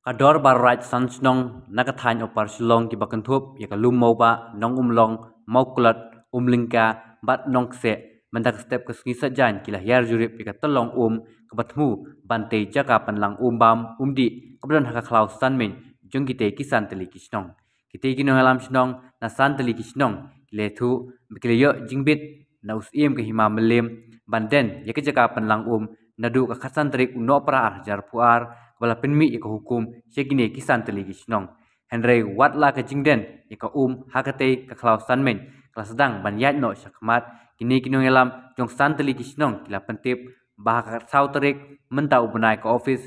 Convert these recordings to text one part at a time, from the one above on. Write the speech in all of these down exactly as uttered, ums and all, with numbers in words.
Ka Dorbar Raid san shnong na ka thaiñ Upper Shillong kiba kynthup ïa ka Lum Mawbah, Nongumlong, Mawklot, Umlyngka bad Nongkseh, mynta ka step ka sngi Saitjaiñ ki la hiar jurip ïa ka tyllong um kaba thmu ban tei jaka pynlang um bam um dih kaba don ha ka khlaw san meiñ jong kitei ki san tylli ki shnong. Kitei ki nongïalam shnong na san tylli ki shnong ki la ïathuh ba ki la ïoh jingbit na u Syiem ka Hima Mylliem ban den ïa ka jaka pynlang um naduh ka khatsan tarik u Nohprah ar hajar arphew ar, kaba la pynmih ïa ka hukum sha kine ki san tylli ki shnong. Hynrei wat la ka jingden ïa ka um ha katei ka khlaw san meiñ ka la sdang ban ïaid noh shakhmat, kine ki nongïalam jong san tylli ki shnong ki la pyntip ba ha ka khatsaw tarik mynta u bnai ka ophis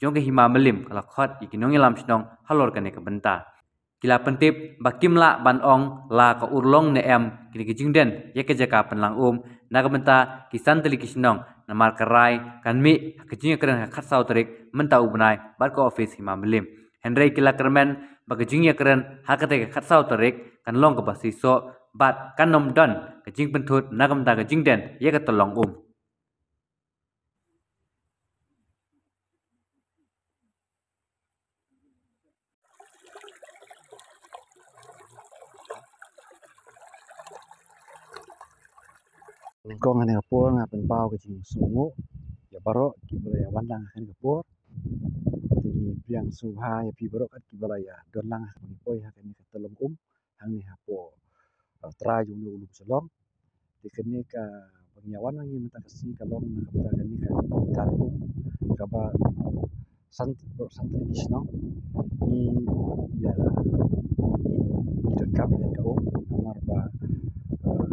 jong ka Hima Mylliem ka la khot ïa ki nongïalam shnong halor kane ka bynta. Ki la pyntip ba kim lah ban ong la ka urlong ne em kine ki jingden ïa ka jaka pynlang um na ka bynta ki san tylli ki shnong, namar ka rai kan mih ha ka jingïakren ha ka khatsaw tarik mynta u bnai bad ka ophis Hima Mylliem. Hynrei ki la kyrmen ba ka jingïakren ha katei ka khatsaw tarik kan long kaba seisoh bad kan ym don ka jingpynthut na ka bynta ka jingden ïa ka tyllong um. Nyngkong ha kane ka por nga pynpaw ka jingsngewnguh ïa baroh kiba la ïa wan lang ha kane ka por. Te ngi pdiang sngewbha ïa phi baroh kat kiba la ïa don lang ha kaba ngi poi ha kane ka tyllong um hangne hapoh, uh, trai jong u Lum Shillong. Te kane kaba ngi ïa wan ngi mynta ka sngi ka long na ka bynta kane ka jan um kaba san, san tylli ki shnong ngi ïa, ngi, ngi donkam ïa ka um namar ba, eh,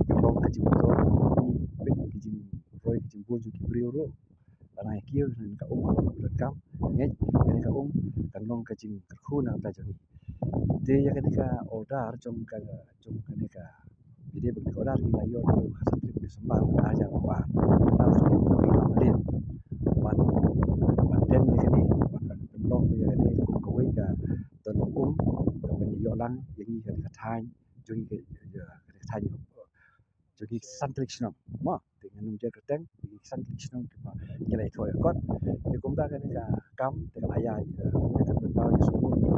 ka long ka jingmyntoi, ngi peit ka jingroi ka jingbun jong ki briew ruh. Lada ngi kiew, kane ka um ka long kaba donkam. Ngeit kane ka um kan long ka jingkyrkhu na ka bynta jong ngi. Te ïa kane ka order jong ka, jong kane ka, ïa kane ka order ngi la ïoh naduh ka khatsan tarik December ar hajar arphew ar. Ngi la shu ïoh ka order ban, ban den ïa kane, ban, ban pynlong ïa kane kum kawei ka tyllong um kaban ïoh lang ïa ngi kane ka thaiñ jong ngi, ka, ïa kane ka thaiñ jong ki san tylli ki shnong. Mo, te ngan ym jer kyrteng, ki san tylli ki shnong kiba ngi la ïathuh ïa kot. Te kumta kane ka kam te ka la ïa, eh, kumta te pynpaw ïa sngewbha ïa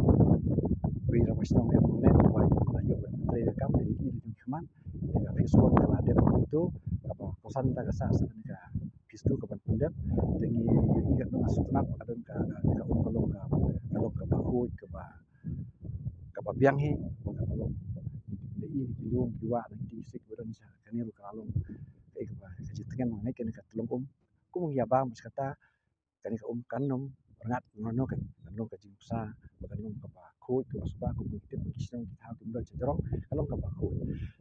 wei ramai shnong em nong ne, wei la ïoh ban trei ka kam te i la jong ki khmat. Te ka phi sngewbha ka la dep kumto, kaba kongsan ta ka sa sa kane ka phi stu kaban pyndep. Te ngi ïohi katno nga sngewtynnat ba ka don ka, ka, ka um ka long ka, ka long kaba khuid kaba kaba biang hi, kaba long. Ngi i ki lum ki wah na ki tieng sik ba don sha kane ruh ka la long kaei kaba ka jingtngen ma ngi kane ka tyllong um. Kum ngi ïa bam ba sha kata kane ka um kan ym rngat mano, kan long ka jingpynsah ba kan long kaba khuid kaba suba, kum ngi tip ba ki shnong ki thaw kim don sha jrong, ka long kaba khuid.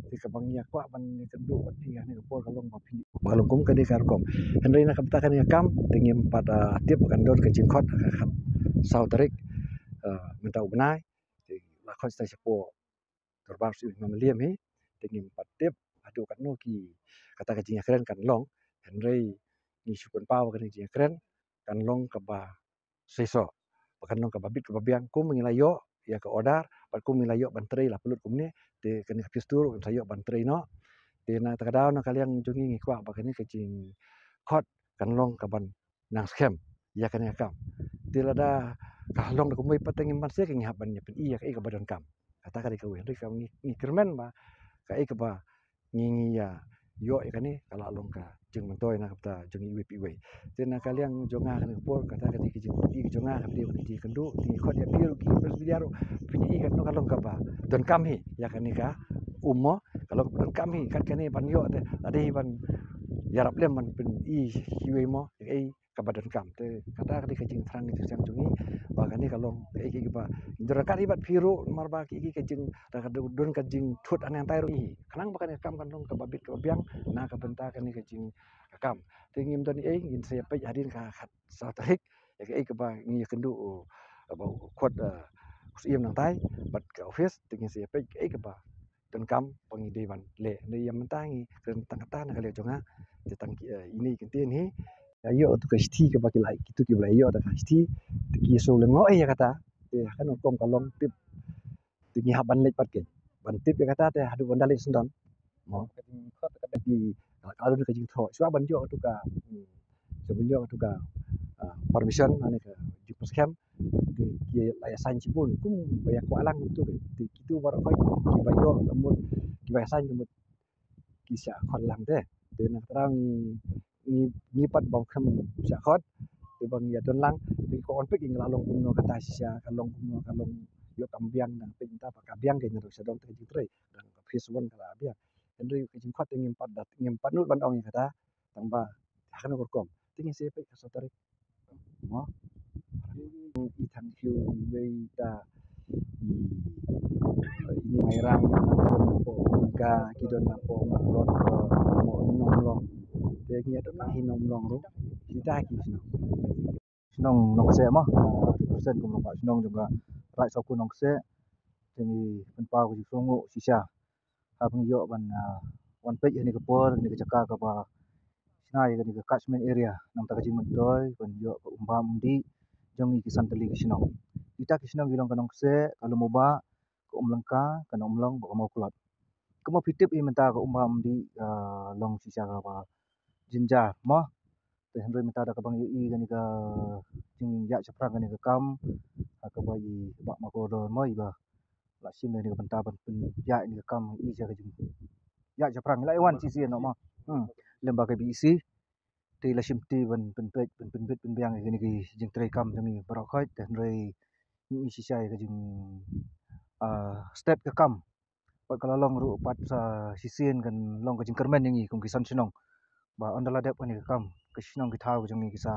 Te kaba ngi ïa kwah ban ïakynduh bad phi ha kane ka por ka long ba phi ba ka long kum kane ka rukom. Hynrei na ka bynta kane ka kam te ngim pat, ah, tip ba kan don ka jingkhot ha ka khatsaw tarik, ah, mynta u bnai. Te la khot sa shapoh Dorbar Syiem Hima Mylliem hi, te ngim pat tip haduh katno ki kata ka jingïakren kan long. Hynrei ngi shu pynpaw ba kane ka jingïakren kan long kaba seisoh, ba kan long kaba bit kaba biang kum ngi la ïoh ïa ka order bad kum ngi la ïoh ban trei la pynlut kumne. Te kane ka phi stu ruh kan sa ïoh ban trei noh. Te na kata ka daw na ka liang jong ngi ngi kwah ba kane ka jingkhot kan long kaban nang skhem ïa kane ka kam. Te lada ka long da kumwei pat te ngim banse, ka ngi hap ban ïa pyn-i ïa kaei kaba donkam. Kata ka dei kawei, hynrei ka ngi, ngi kyrmen ba kaei kaba ngi, ngi ïa ïoh ïa kane ka la long ka jingmyntoi na ka bynta jong ngi iwei pa iwei. Te na ka liang jong nga kane ka por, kata ka dei ka jingpyn-i ka jong nga, ka dei ka jingkynduh, te ngi khot ïa phi ruh ki Presbyterian ruh, phin ïohi katno ka long kaba donkam hi ïa kane ka um mo, ka long kaba donkam hi kat kane ban ïoh te, la dei ban ïarap lem ban pyn-i kiwei mo ïa kaei kaba donkam. Te kata ka dei ka jingthrang ka jingsiang jong ngi ba kane ka long kaei kaei kaba ngi donkam hi bad phi ruh, namar ba kaei kaei ka jing, da ka don ka jingthut hangne hangtai ruh hi. Khnang ba kane ka kam kan long kaba bit kaba biang na ka bynta kane ka jing ka kam. Te ngim don ei, ngin sa ïa peit hadien ka khatsaw tarik ïa kaei kaba ngi ïakynduh, ba u khot, eh, u Syiem nangtai bad ka office, te ngin sa ïa peit kaei kaba donkam ba ngi dei ban leh. Hynrei ïa mynta ngi kren tang kata na ka liang jong nga. Te tang ki, eh, ine i kyntien hi. Ïa ïoh tu ka shithi kaba ki la, kitu kiba la ïoh da ka shithi. Te ki shu lyngngoh ïa kata. Te ha kano rukom ka long tip. Te ngi hap ban leit pat kein ban tip ïa kata te haduh ban da leit syndon. Mo. Ka jingkhot ka dei ki, ka don ka jingthoh. Shuwa ban ïoh tu ka, hmm, Te ban ïoh katu ka, ah, permission, ane ka jingpyrshang, ki, ki la ïa sign shibun, kum ba ïa kwah lang tu, ki, kitu baroh khoit, ki ba ïoh ka mut, ki ba ïa sign ka mut, ki shah khot lang te. Te na kata ngi, ngi, ngi pat bym khlem shah khot, te ba ngi ïa don lang, te ki wan peit ngi la long kumno kata shisha, ka long kumno, ka long ïoh kam biang, dang peit mynta ba ka biang ka ngi ruh sha dong te ka jingtrei, dang ka phase one ka la biang. Hynrei ka jingkhot te ngim pat da, ngim pat nud ban ong ïa kata, tang ba ha kano ka rukom. Te ngin sa peit ka sawtarik. Mo. I thang hiu i wei ta i ini Mairang, don napoh Mangga, ki don napoh Mawlot, mo Nonglong. Te ngi don na hi Nonglong ruh. Kita ki shnong. Shnong Nongseh mo, ah, represent kum long ba shnong jong ka Raid Sawkun Nongseh. Te ngi pynpaw ka jingsngewnguh shisha haba ngi ïoh ban, ah, wan peit ha kane ka por, kane ka jaka kaba shna ïa kane ka catchment area, na ka bynta ka jingmyntoi ban ïoh ka umbam umdih jong ngi ki san tylli ki shnong. Kita ki shnong ki long ka Nongseh, ka Lumubah, ka Umlyngka, ka Nongmlong bad ka Mawklot. Kumba phi tip hi mynta ka umbam umdih, ah, long shisha kaba jynjar mo. Te hynrei mynta da kaba ngi ïohi kane ka jingïaid shaphrang kane ka kam, ha kaba i Bah Makordor mo i ba la shim ïa kane ka bynta ban pynïaid ïa kane ka kam, i sha ka jingïaid shaphrang, i la ïa wan shisien noh mo. Hmm. Lem bad ka B E C. Te i la shimti ban pynpeit, ban pynbit pynbiang ïa kane ka jingtrei kam jong ngi baroh khoit, te hynrei ngi i shisha ïa ka jing, ah, stet ka kam. Pat ka la long ruh pat sa shisien kan long ka jingkyrmen ïa ngi kum ki san shnong. Ba ynda la dep kane ka kam, ki shnong ki thaw jong ngi ki sa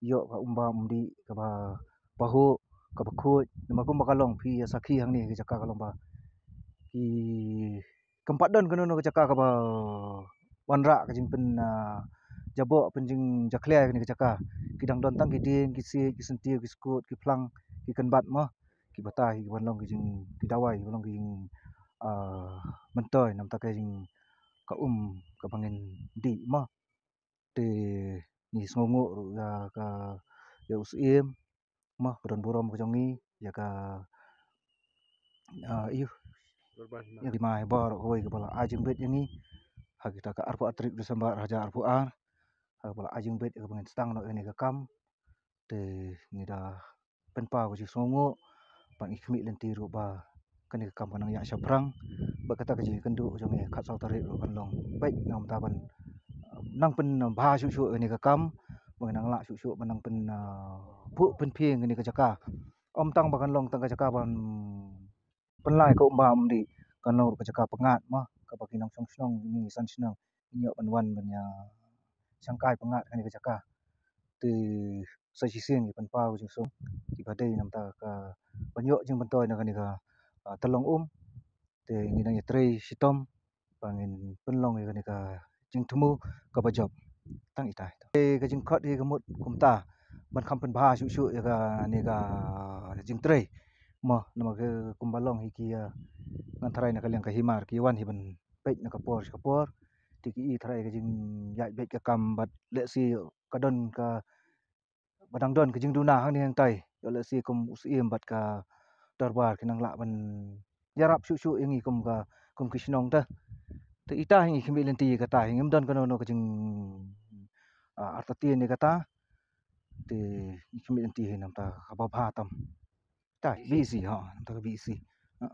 ïoh ka umbam umdih kaba pahuh, kaba khuid, namar kumba ka long phi ïa sakhi hangne ka jaka ka long ba ki kam pat don kano kano ka jaka kaba wanrah ka jingpyn, ah, jaboh, pynjingjakhlia kane ka jaka. Ki dang don tang ki dieng, ki siej, ki syntiew, ki skud, ki phlang, ki kynbat mo. Ki bata hi ki ban long ki jing, ki dawai, ki ban long ki jing, ah, myntoi na ka bynta ka jing ka um kaba ngin dih mo. Te ngi sngewnguh ruh ïa ka, ïa u Syiem mo, ba don burom ka jong ngi ïa ka, ah, ïa ka Hima Haibar ruh kawei kaba la ai jingbit ïa ngi ha kita ka arphew tarik Disember arhajar arphew ar, ha kaba la ai jingbit ïa kaba ngin sdang noh ïa kane ka kam. Te ngi da pynpaw ka jingsngewnguh bad ngi khmih lynti ruh ba kane ka kam ka nang ïaid shaphrang. Bad kata ka jingkynduh jong ngi khatsaw tarik ruh kan long beit na ka bynta ban, uh, nang pynbha shuh shuh ïa kane ka kam, ba ngi nang lah shuh shuh ban nang pyn, uh, phuh pynphieng ïa kane ka jaka. Ym tang ba kan long tang ka jaka ban pynlait ka umbam umdih, kan long ruh ka jaka pyngngad mo, kaba ki nongshong shnong, ngi san shnong ngin ïoh ban wan ban ïa shangkai pyngngad kane ka jaka. Te sa shisien ngi pynpaw ka jingsngew, kiba dei na ka bynta ka ban ïoh jingmyntoi na kane ka, ah, tyllong um. Te ngi dang ïatrei shitom ba ngin pynlong ïa kane ka jingthmu kaba jop. Tang ita ita. Te ka jingkhot hi ka mut kumta ban kham pynbha shuh shuh ïa kane ka jingtrei mo, namar ka kumba long hi ki, ah, ngan tharai na ka liang ka hima ki wan hi ban peit na ka por sha ka por. Te ki i tharai ka jingïaid beit ka kam bad lehse ka don ka, ba dang don ka jingduna hangne hangtai, ïoh lehse kum u Syiem bad ka dorbar ki nang lah ban ïarap shuh shuh ïa ngi kum ka, kum ki shnong te. Te ita hi ngi khmih lynti ïa kata hi, ngim don kano kano ka jing, ah, artatien ïa kata. Te ngi khmih lynti hi na ka bynta kaba bha tam. Ita B E C, ha, na ka bynta ka B E C. Ha.